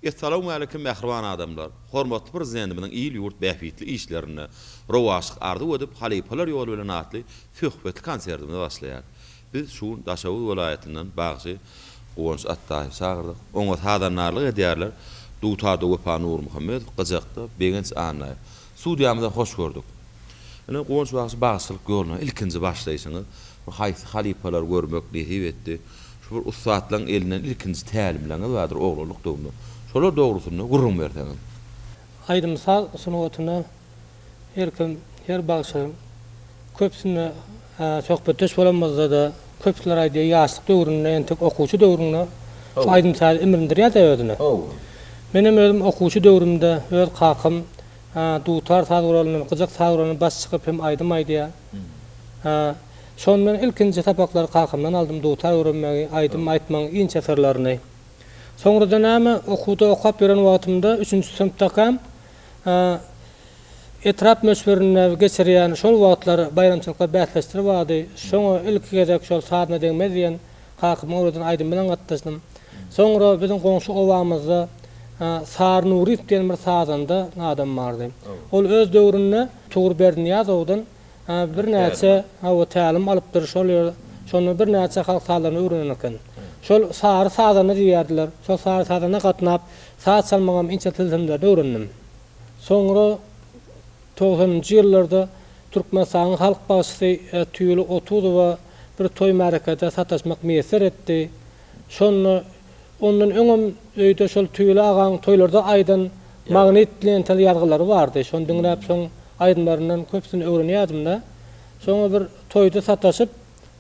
Essalawmaleýkim mähriban adamlar! Hormatly Prezidentimiziň il-ýurt bähbitli işlerinde rowaçlyk arzuw edip Halypalar ýoly bilen atly söhbetli konsertimizi başlaýarys. Biz şu gün Daşoguz welaýatyndan bagşy Guwanç Atdaýewi çagyrdyk. Oňa sazandarlyk edýärler dutarda Wepa Nurmuhammedow, gyjakda Begenç Annaýew. Studiýamyza hoş gördük. Ine, Guwanç bagşy bagşylyk ýoluna ilkinji başlaýşyňyz, bir haýsy halypalary görmek nesip etdi? Şu bir ussatlaryň elinden ilkinji tälimleriňiz bardyr oglanlyk döwründe. Şolar dogrusynda gürrüň berseňiz. Aýdym-saz sungatyna her kim, her bagşy köpüsinde söhbetdeş bolanymyzda-da köpüsiler aýdýar, ýaşlyk döwründe, entek okuwçy döwründe şu aýdym-sazy imrindirýär-de özüne. Menem özüm okuwçy döwrümde öz kakam dutar saz guralyndan, gyjak saz guralyndan baş çykyp hem aýdym aýdýar. Şondan ilkinji sapaklary kakamdan aldym, dutar öwrenmegi, aýdym aýtmagyň inçe syrlaryny. Soňra-da näme, okuwda okap ýören wagtymda, üçünji synpdakam, etrap möçberinde geçirýän şol wagtlar baýramçylyklar bäsleşikleri bardy. Şoňa ilki gezek şol Sazyna degmez diýen kakamyň öwreden aýdymy bilen gatnaşdym. Soňra biziň goňşy obamyzda Sary Nuryýew diýen bir sazanda adam bardy. Ol öz döwründe Tugur Berdinyýazowdan Birnäçe, hawa, tälim alypdyr, şol ýer, şonda birnäçe halk sazlaryny öwrenen eken. Şol Sary sazanda diýýärdiler, şol Sary sazanda gatnap, saz çalmagyň inçe tilsimlerini öwrendim. Soňra togsanynjy ýyllarda Türkmenistanyň halk bagşysy Tüýli Otuzowa bir toý-märekede sataşmak miýesser etdi. Şonda Ondan öňem öýde şol Tüýli agaň toýlarda aýdan magnit lentaly ýazgylary bardy. Şony diňläp şoň aýdymlaryndan köpüsini öwrenýärdim-de. Soňra bir toýda sataşyp,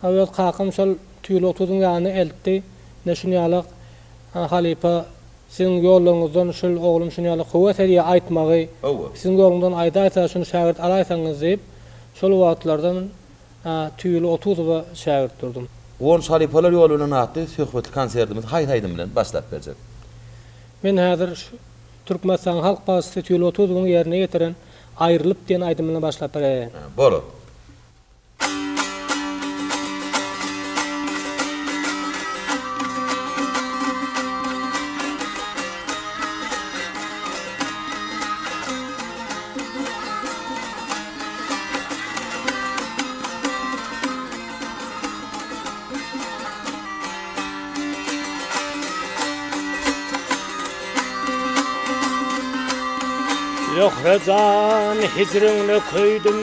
öz kakam şol Tüýli Otuzyň ýanyna eltdi. Ine şuny ýalak halypa siziň ýollaryňyzdan şul oglum şuny ýalak höwes edýär aýtmagy. Siziň ýoluňyzdan aýdaýsa şuny şägirt alaýsaňyz diýip, şol wagtlardan Tüýli Otuzowa şägirt durdum. Guwanç halypalar ýoly bilen atly söhbetli konsertimizi haýsy aýdym bilen başlap berjek? Men häzir şu Türkmenistanyň halk bagşysy Tüýli Otuzowyň ýerine ýetiren Aýrylyp diýen aýdym bilen başlap beräýin. Bolar. Zöhre jan hijriňde köýdüm,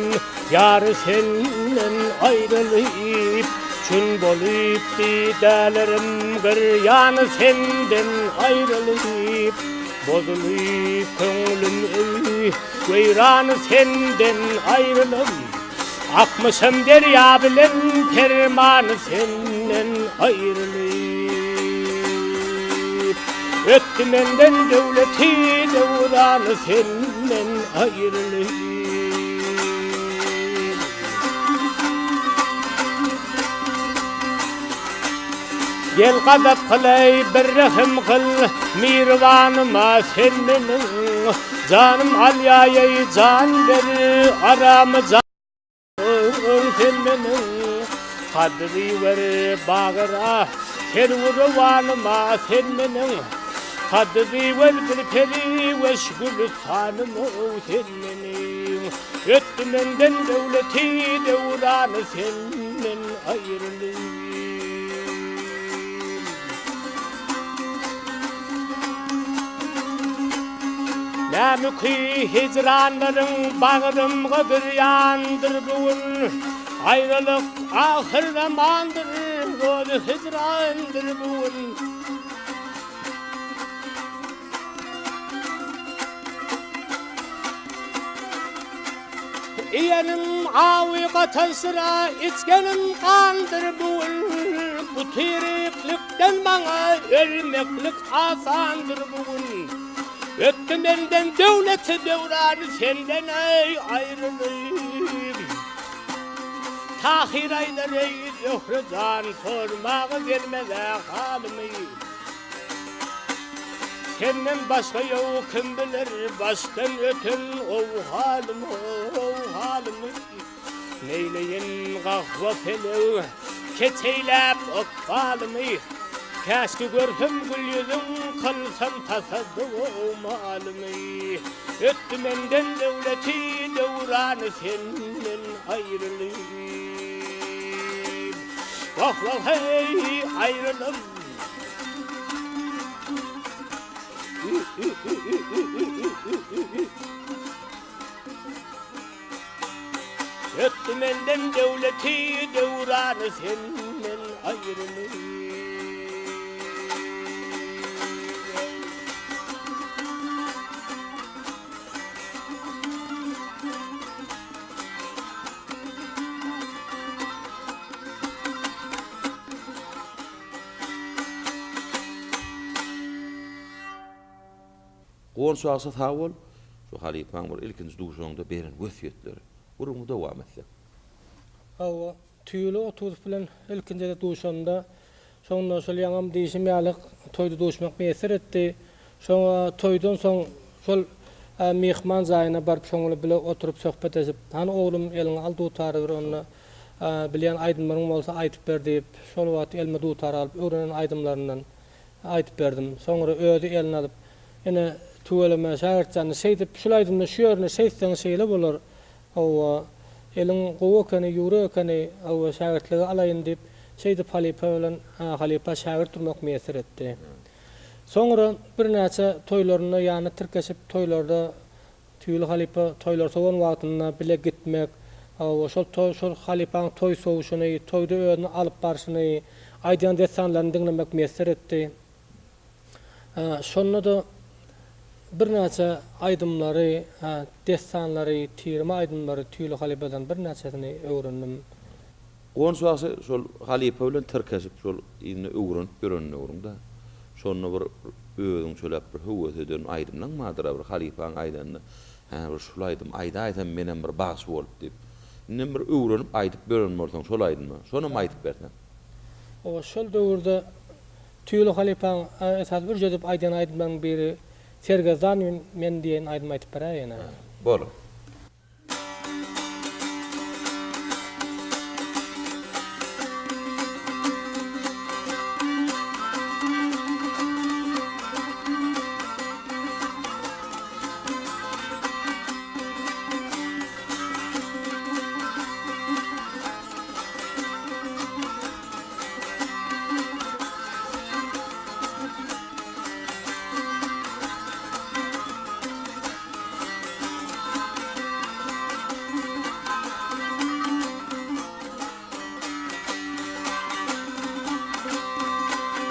ýar senden aýrylyp, Çün bolup didälerim girýan senden aýrylyp, Bozulyp köňlüm öýi weýran senden aýrylym Akmyşam derýa bilen perman senden aýrylyp Ötdi menden döwleti döwran senden aýrylyp. Gel gazap kylaý bir rehim kyl Mirwanyma sen meniň Janym alýaýeý jan ber aramy jan sen meniň Kadry ber bagyra serwi rowanyma sen meniň Kadry ber bir periweş gülüstanym-ow sen meniň Ötdi menden döwleti döwrany senden aýrylyp. Nämüki hijranlaryň bagrym gydyrýandyr bu gün, Aýralyk ahyrzamandyr, rozy hijrandyr bu gün. Iýenim awy gatansyra, içgenim gandyr bu gün. Bu tiriklikden maňa ölmeklik asandyr bu gün. Ötdi menden döwleti döwrany senden eý aýrylyp. Tahyr aýdar eý Zöhre jan sormaga gelmez-ä halymy. Senden başga ýow kim biler başdan öten owhalymy, owhalymy. Neýleýin gahwa pelek, keç eýläp ykbalymy. Käşki görsem gül ýüzüň, kylsam tasaddyk malymy. Ötdi menden döwleti, döwrany senden aýrylyp. Wah, wah, heý, aýrylyp. Ötdi menden döwleti, döwrany senden aýrylyp. Guwanç bagşy sag bol, şu halypaň bir ilkinji duşaňda beren wesýetleri. Gürrüňi dowam etsek. Hawa, Tüýli Otuzow bilen ilkinji gezek duşamda, şonda şol ýaňam diýşim ýaly toýda duşmak miýesser etdi. Şoňa toýdan soň şol myhman jaýyna baryp şoň bilen bile oturyp söhbet edip, hany oglum eliňe al dutary bir onda bilýän aýdymlaryň bolsa aýdyp ber diýip, şol wagt elime dutary alyp öwrenen aýdymlaryndan aýdyp berdim. Soňra özi eline alyp, Ine, tüweleme, şägirt jan, şeýdip, şul aýdymda şu ýerine şeýtseň şeýle bolar. Hawa, eliň gowy ekeni, ýüwrük ekeni, hawa, şägirtlige alaýyn diýip, şeýdip halypa bilen halypa şägirt durmak miýesser etdi. Soňra birnäçe toýlarynda ýanyna tirkeşip, toýlarda Tüýli halypa toýlar sowan wagtynda bile gitmek, hawa, şol toý, şol halypaň toý sowuşyny, toýda özüni alyp barşyny, aýdýan dessanlaryny diňlemek miýesser etdi. Şonda-da birnäçe aýdymlary, dessanlary, tirme aýdymlary Tüýli halypadan birnäçesini öwrendim. Guwanç bagşy şol halypa bilen tirkeşip şol indi öwrenip ýören döwrüňde şonda bir özüň çöläp bir höwes eden aýdymlaň bardyra bir halypaň aýdanyny hä bir şul aýdym aýdaýsam menem bir bagşy bolup diýip indem bir öwrenip aýdyp ýören bolsaň şol aýdymy şonam aýdyp berseň. Hawa şol döwürde Tüýli halypaň esasy ürç edip aýdýan aýdymlarynyň biri Sergezdan men diýen aýdymy aýdyp beräýene. Bolar.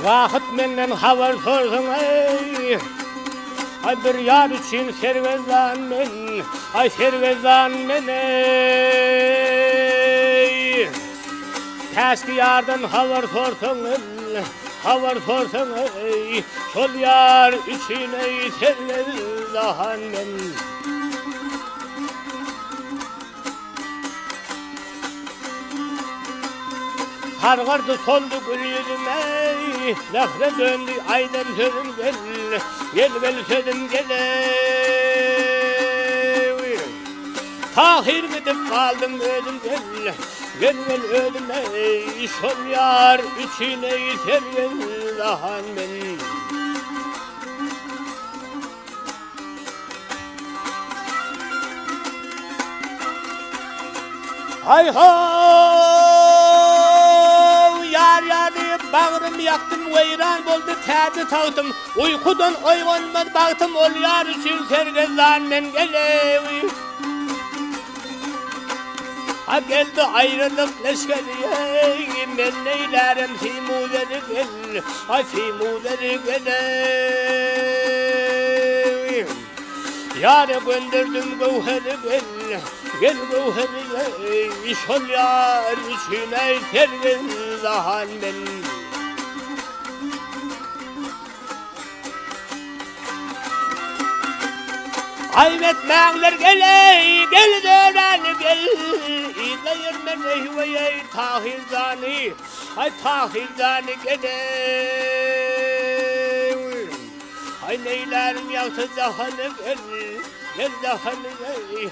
Wahyt menden habar sorsaň eý, Aý bir ýar üçin sergezdan men, Aý sergezdan men eý. Käşki ýardan habar sorsaň el, Habar sorsaň eý, Şol ýar üçin eý sergezdan men. Sargardy soldy gül ýüzüm eý, Zähre döndi aýdan sözüm gel, Gel gel sözüm gel eý. Tahyr gidip galdym özüm gel, Gel gel özüm eý, Şol ýar üçin eý sergezdan men. Haý-how, ýar ýar diýip bagrym ýakdym, Weýran boldy täji-tagtym. Uýkudan oýganmaz bagtym, Ol ýar üçin sergezdan men geleý. A geldi aýralyk leşgeri, eý, Men neýlärem Simuzeri gel, Aý Simuzeri gel-eý. Ýara gönderdim göwheri gel, Gel göwheri eý, Şol ýar üçin eý sergezdan men. Aýp etmäňler gel-eý, gel Döwrany gel, Yzlaýar men eý-weý-eý Tahyr jany, Aý Tahyr jany gel-eý. Aý neýlärin ýagty jahany gel, gel jahany eý,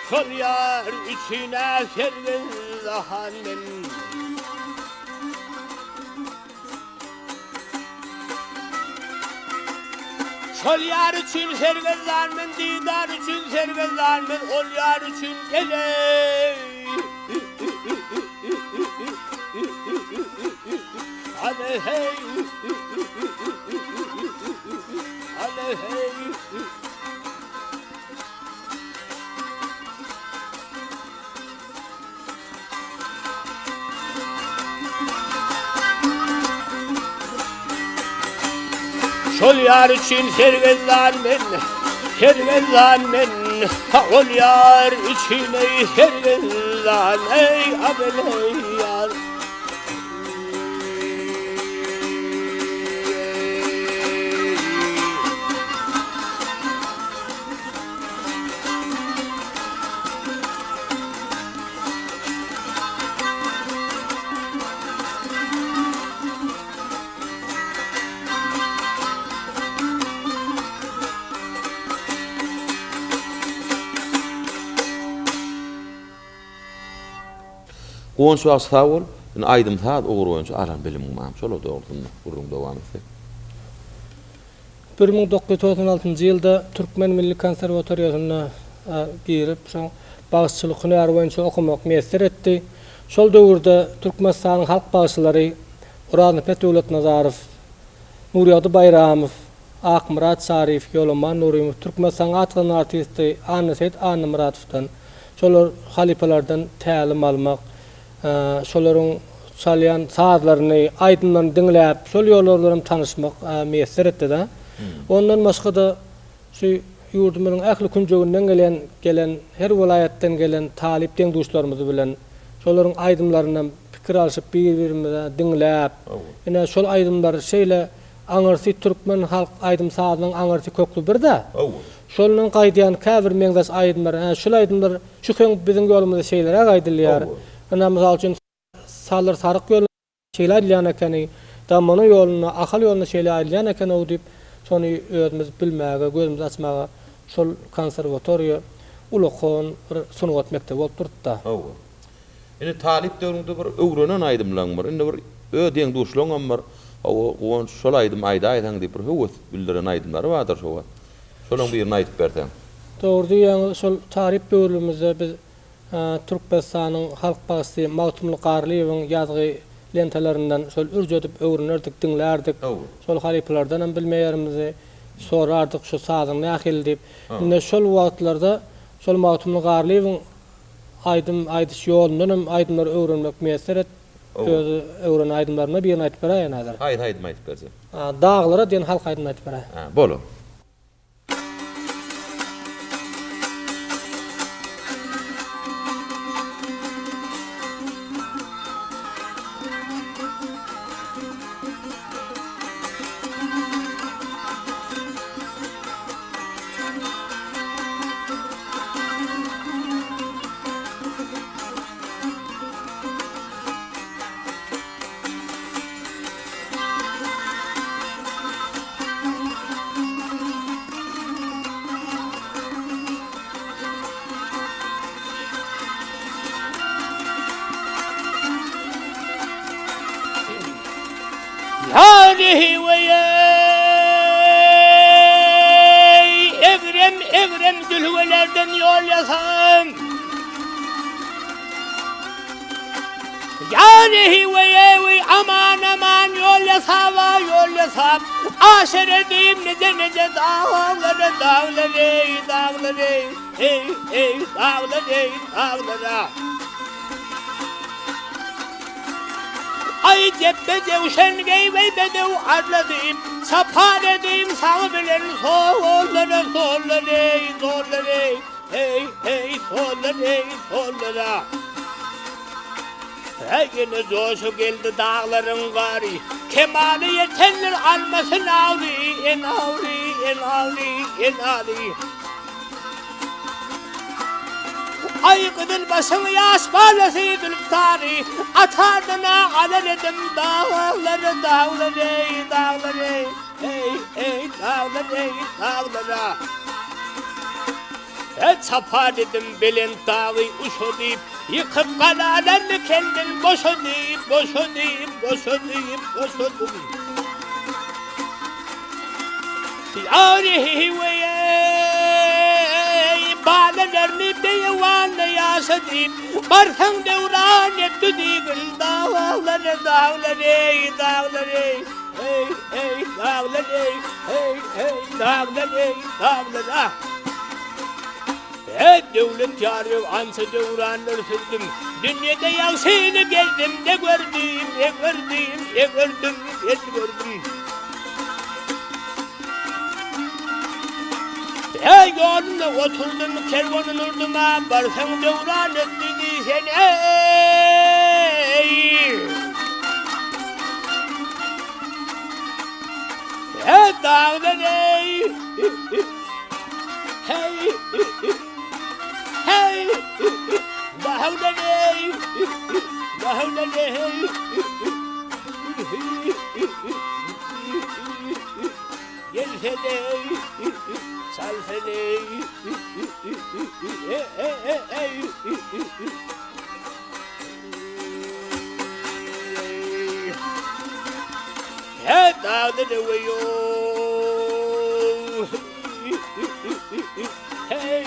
Şol ýar üçin-ä sergezdan men. Şol ýar üçin sergezdan men, didar üçin sergezdan men, ol ýar üçin heleý. Hany heý. Hany heý. Şol ýar üçin sergezdan men, sergezdan men, ha ol ýar üçin eý sergezdan, eý abeleý ýar. Guwanç bagşy sag bol. Indi aýdym-saz ugry boýunça alan bilimiň barmy? Şolar dogrusynda gürrüň dowam etsek. 1996-njy ýylda Türkmen milli konserwatoriýasyna girip, soň bagşyçylyk hünäri boýunça okamak miýesser etdi. Şol döwürde Türkmenistanyň halk bagşylary Oraznepes Döwletnazarow, Nurýagdy Baýramow, Akmyrat Çaryýew, Ýolaman Nurymow, Türkmenistanyň at gazanan artisti Annaseýit Annamyratowdan, şolar halypalardan tälim almak, şolaryň çalýan sazlaryny, aýdymlaryny diňläp, şol ýollar bilen hem tanyşmak miýesser etdi-de. Ondan başga-da şu ýurdumyzyň ähli künjeginden gelen, gelen, her welaýatdan gelen talyp deň-duşlarymyz bilen şolaryň aýdymlaryndan pikir alşyp, bir-birimize diňläp, ine, şol aýdymlar şeýle aňyrsy türkmen halk aýdym-sazynyň aňyrsy kökli bir-de. Şondan gaýdýan käbir meňzeş aýdymlar, hä, şul aýdymlar şu heň biziň ýolumyzda şeýleräk aýdylýar. Ynha, mysal üçin, Salyr Saryk ýolunda şeýle aýdylýan ekeni, Damana ýolunda, Ahal ýolunda şeýle aýdylýan eken-ow diýip, şony özümiz bilmäge, gözümizi açmaga şol konserwatoriýa ulakan bir sungat mekdebi bolup durdy-da. Hawa. Indi talyp döwrüňde bir öwrenen aýdymlaň bir, indi bir öz deň-duşlaňam bir, Hawa, Guwanç, şol aýdymy aýdaýsaň diýip bir höwes bildiren aýdymlary bardyr şo wagt. Şolaň birini aýdyp berseň. Dogry diýýäňiz, şol talyp döwrümizde biz Türkmenistanyň halk bagşysy Magtymguly Garlyýewiň ýazgy lentalarinden şol ürç edip öwrenerdik, diňlärdik. Şol halypalardanam bilmeýärimizi sorardyk şu sazyň nähili diýip. Indi şol wagtlarda şol Magtymguly Garlyýewiň aýdym aýdyş ýolundan hem aýdymlary öwrenmek miýesser et. Öz öwrenen aýdymlarymdan birini aýdyp beräýen häzir. Haýsy aýdymy aýdyp berjek? Daglara diýen halk aýdymyny aýdyp beräý. Bolar. Egrem egrem jülgelerden ýol ýasam. Ýanehi weýewi aman aman ýol ýasaba ýol ýasap Aşyr edeyim nije nije daglara daglara eý daglara eý eý daglara eý daglara Aý cepde jewşen geýweý bedew arladym Çapar edeyim sag bilen sollara sollara eý sollara eý Eý, eý, sollar, eý, sollara. Äý, ýene joşa geldi daglaryň gary, Kemala ýetendir almasyn awly, Enawly, enawly, enaly. Aý, gyzyl başyň ýaş balasy zülpdary, Atardan-a alar edim daglary, daglar, eý, daglar, eý. Eý, eý, daglar, eý, daglara. E, çapar dedim belent dagy uşa diýip, Ýykyp galalarny kendim boşa diýip, boşa diýip, boşa diýip, boşa diýip. Ýaryhy weý, balalaryny beýewanda ýaşady, Barsaň döwran etdi diýgin, daglar, daglar eý, daglar eý, eý, eý, daglar eý, eý, eý, daglar eý, daglar ah. Eý, döwlet ýary, ança döwranlar sürdüm, Dünýede ýagşyny gezdim, ne gördüm, ne gördüm, ne gördüm, ne gördüm. Eý, ýolunda oturdym, kerwenin urdum-a, Barsaň döwran ötdi diýsen, eý. Eý, daglar, eý. Hey, hey, daglar, eý. Daglar, eý. Gelsene-eý, çalsene-eý, He, dagda döweýo. Hey.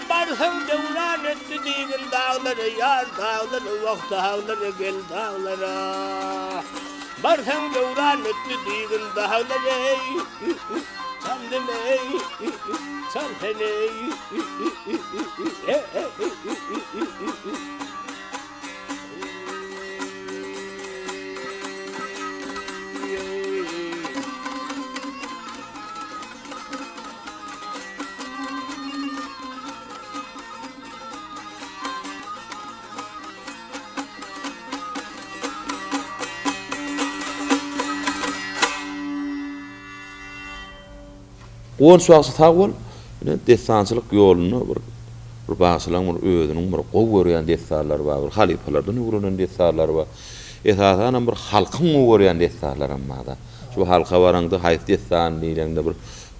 Barsaň döwran ötdi diýgin daglara, ýar daglara, wah daglara, gel daglara. Barsaň döwran ötdi diýgin daglara, eý. Çaldym eý, çal sen eý. Guwanç bagşy sag bol. Ine dessançylyk ýolunda bir bir bagşylaň bir özüniň bir gowy görýän dessanlary bar, bir halypalardan öwrenen dessanlary bar. Esasanam bir halkyň gowy görýän dessanlaram bar-da. Şu halka baraňda haýsy dessan diýleňde bir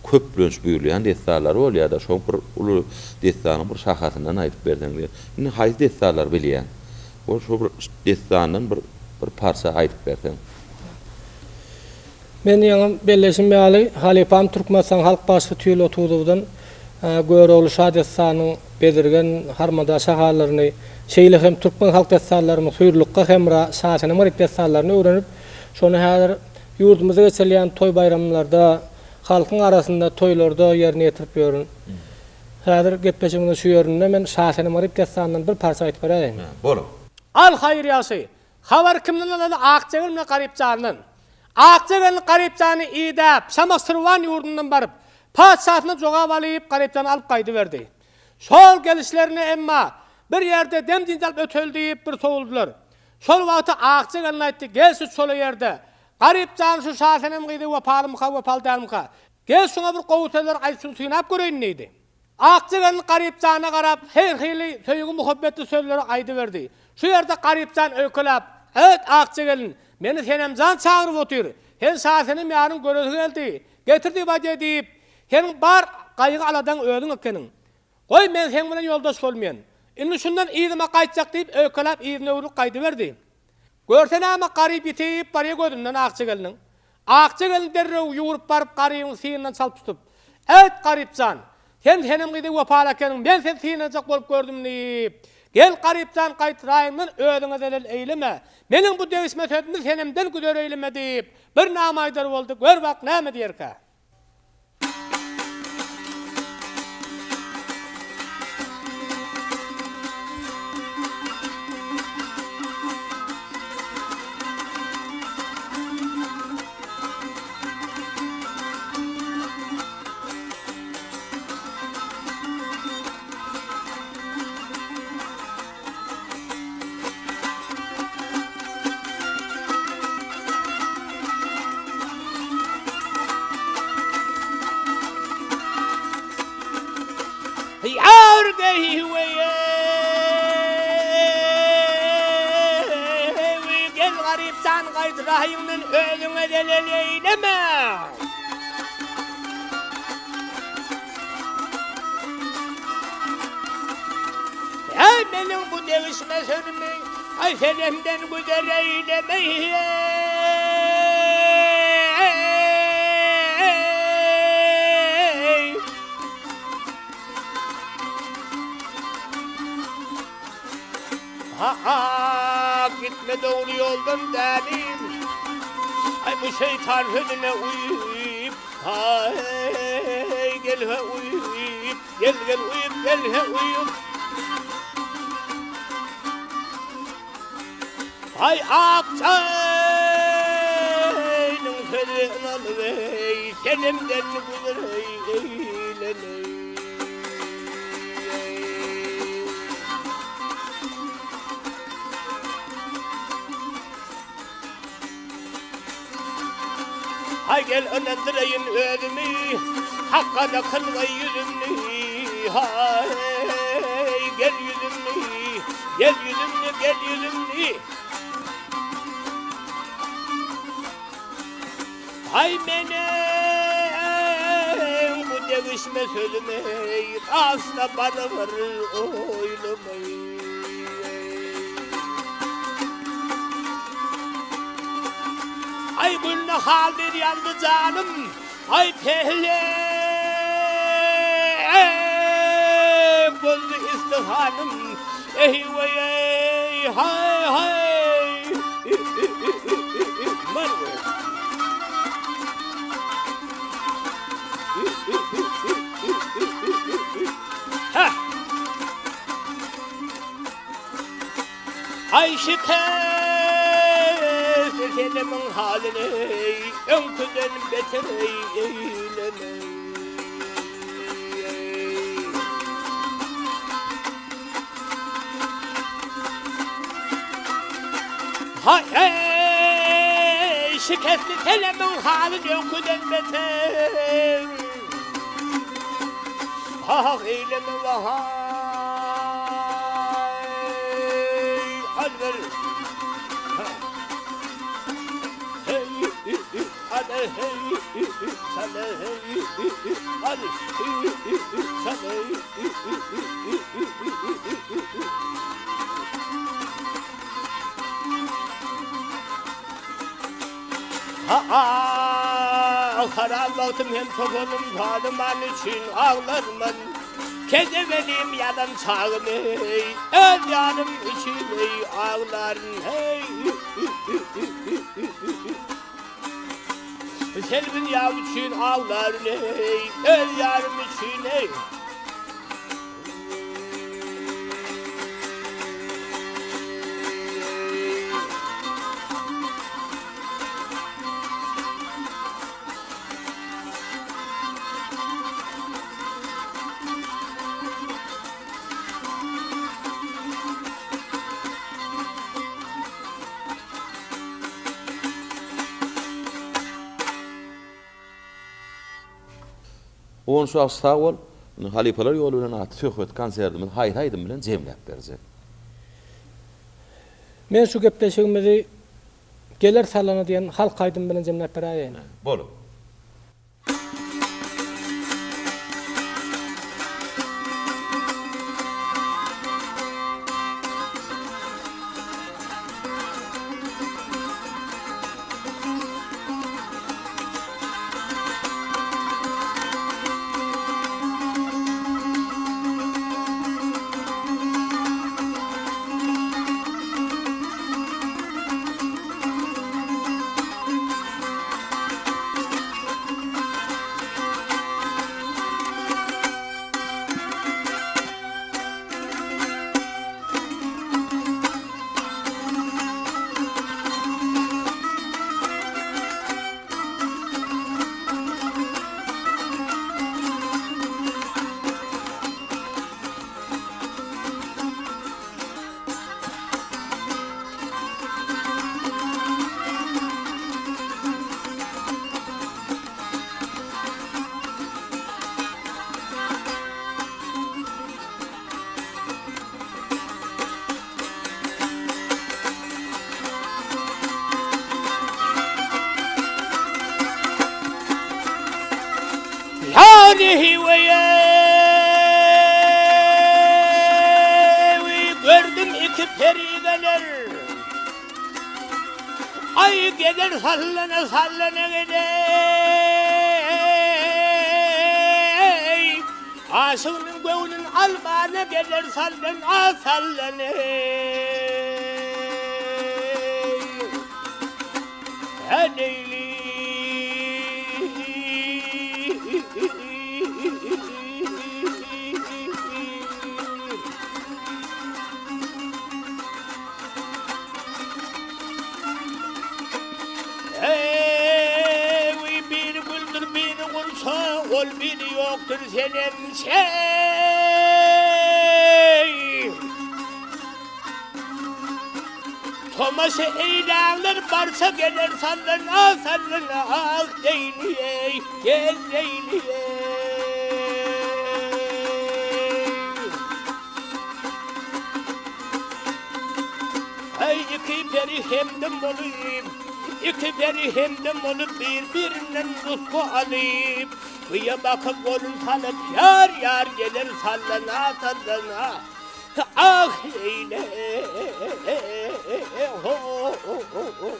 köplenç buýrulýan dessanlary bolýar-da, şoň bir uly dessanyň bir şahasyndan aýdyp berseň diýen. Indi haýsy dessanlary bilýäň? Bol şo bir dessandan bir bir parça aýdyp berseň. Men ýaňy belleşim ýaly, halypam Türkmenistanyň halk bagşysy Tüýli Otuzowdan Görogly şa dessanynyň Bezirgen, Harmada şahalaryny, şeýle hem türkmen halk dessanlarynyň Hüýrlukga, Hemra, Şasenem Garyp dessanlaryny öwrenip, şony häzir ýurdumyzda geçirilýän toý-baýramlarda, halkyň arasynda toýlarda ýerine ýetirip ýörün. Häzir gepleşigimiziň şu ýerinde men Şasenem Garyp dessanyndan bir parça aýdyp beräýin. Bolar. Al haýyr ýagşy. Habary kimden alaly Akja gelin Garyp jandan. Akja gelin Garyp jany idäp, Şamak Sirwan ýurdundan baryp, patyşasyndan jogap alyp, Garyp jany alyp gaýdyberdi. Şol gelişlerine emma, bir ýerde dem-dynç alyp öteli diýip, bir sowuldylar. Şol wagty Akja gelin aýtdy, Gel şu çola ýerde, Garyp jan şu Şasenem gyzy wepalymyka, wepaly dälmika? Gel şuňa bir gowy sözler aýt şuny synap göreýin diýdi. Akja gelin Garypjana garap her hili söýgi-muhabbetli sözleri aýdyberdi. Şu ýerde Garypjan öýkeläp, Äýt, Akja gelin, meni Senemjan çagyryp otyr. Sen Şasenem ýaryň göresi geldi. Getir diýip aýdýa diýip, seniň bar gaýgy-aladaň özüň ekeniň. Goý, men seň bilen ýoldaş bolmaýyn. Indi şundan yzyma gaýtjak diýip, öýkeläp yzyna öwrülip gaýdyberdi. Görse näme, Garyp ýitip barýa gözünden Akja gelniň. Akja gelin derrew ýüwrüp baryp Garybyň synyndan çalyp tutup, Äýt, Garyp jan! Sen Senem gyzy wepaly ekeniň, men seni synajak bolup gördüm diýip, Gel, Garyp jan, gaýt raýyňdan özüňe zelel eýleme. Meniň bu degişme sözümi Senemden güzer eýleme diýip, bir nama aýdar boldy, gör bak näme diýerkä. garyp jan gaýt raýyňdan özüňe zelel eýleme. Äý meniň bu degişme sözümi aý senemden güzer eýleme. Ha-ha, gitme dogry ýoldan dälim. Aý bu şeýtan sözüne uýup, haý, gel-he uýup, gel-gel uýup, gel-he uýup. Aý Akjaýyň sözi ynanyp eý, senemden güzer eýleneý. Haý gel ynandyraýyn özümi, Hakga da kylgaý ýüzümni, haý, gel ýüzümni, gel ýüzümni, gel ýüzümni. Haý meniň bu degişme sözümi asla barybir oýlamaý. Aý gülne hal bir ýandy janym, aý pelek bozdy istihanym, eý weý eý haý haý. Heh. Aý şikes senemiň halyny öňküden beter eýleme. Haý şikesli senemiň halyny öňküden beter. Ah eýleme wahaý Alber Hey ale hey sale hey al sale Ha-a, haram wagtym hem çopanym zalyman üçin aglarman. Kezebelim ýalan çagym eý, öz ýanym üçin eý aglaryn heý. Selbin ýar üçin aglaryn eý, öz ýarym üçin eý. Guwanç bagşy sag bol. Indi Halypalar ýoly bilen atly söhbet konsertimizi haýsy aýdym bilen jemläp berjek? Men şu gepleşigimizi Geler sallana diýen halk aýdymy bilen jemläp beräýeýin. Bolar. Geler sallana sallana geleý. Aşygynyň göwnün almana geler sallana sallana. Leýli. Eý, biri güldür, biri gursa, ol biri ýokdur senem şeý. Tomaşa eýlänler barsa geler sallana, sallana, ah, leýli-eý, gel leýli-eý. Eý, iki peri hemdem bolup, iki peri hemdem bolup, bir-birinden nusga alyp, gyýa bakyp golun salyp, ýar-ýar geler sallana-sallana, ah, eýle, ho-o-o-o-o.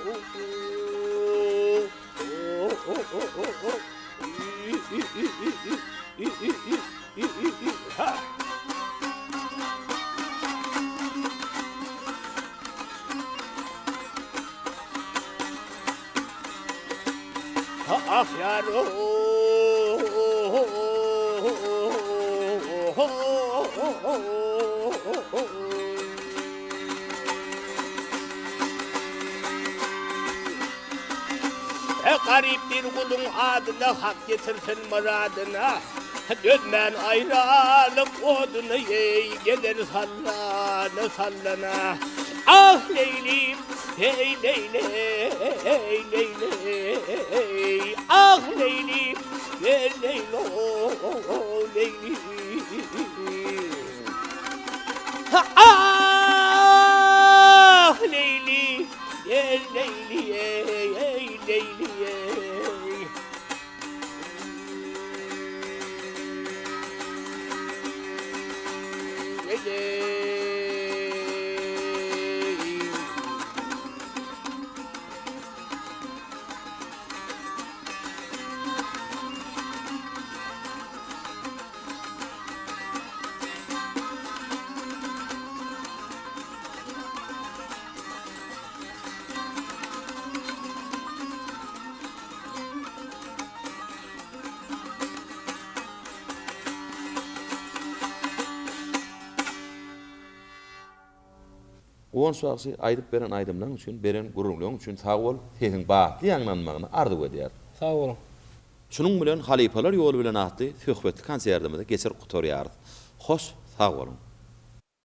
Ah yar Garyp bir guluň adyna Hak ýetirsin myradyna. Dözmän aýralyk oduny eý, geler sallana, sallana. Ah, Leýlim, heý, Leýli, eý, Leýli, eý, ah, Leýlim, gel, Leýlo, Leýli. Ah, Leýli, gel, Leýli, eý, eý, Leýli, eý. Guwanç bagşy aýdyp beren aýdymlaň üçin beren gürrüňleň üçin sag bol sesiň batly ýaňlanmagyny arzuw edýäris. Sag boluň. Şunuň bilen Halypalar ýoly bilen atly söhbetli konserdimizi geçirip gutarýarys. Hoş sag boluň.